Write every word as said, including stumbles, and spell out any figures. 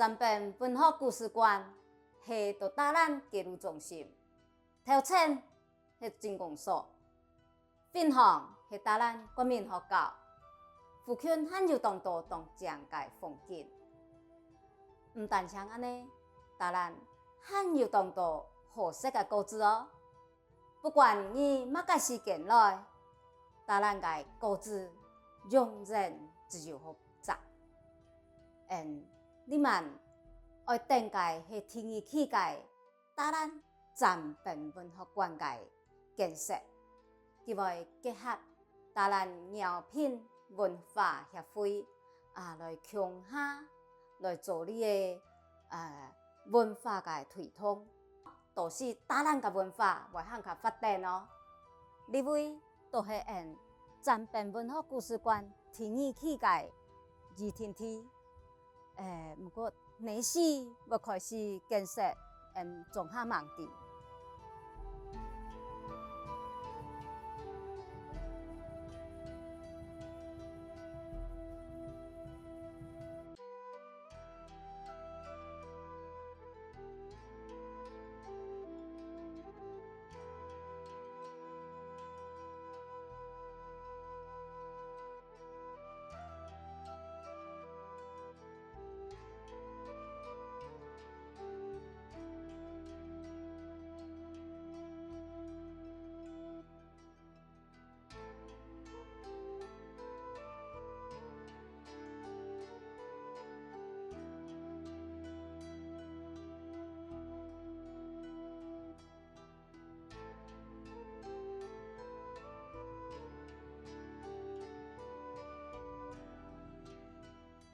展板文學故事館係在大蘭街路中心，頭前係鎮公所， 分行係大蘭國民學校，附近還有當多當靚个風景。毋單淨恁呢，大蘭還有當多好食个果子哦。不管你麼个時間來，大蘭个果子永遠就有好食。嗯，你們愛等个係第二期个 大蘭展板文學館个建設，佢會結合大蘭饒平文化協會啊，來共下來做這个呃文化个推動，到時大蘭个文化會還較發展哦。這位就係𫣆展板文學故事館第二期个預定地。 誒，毋過，哪時會開始建設，𫣆總還吂知。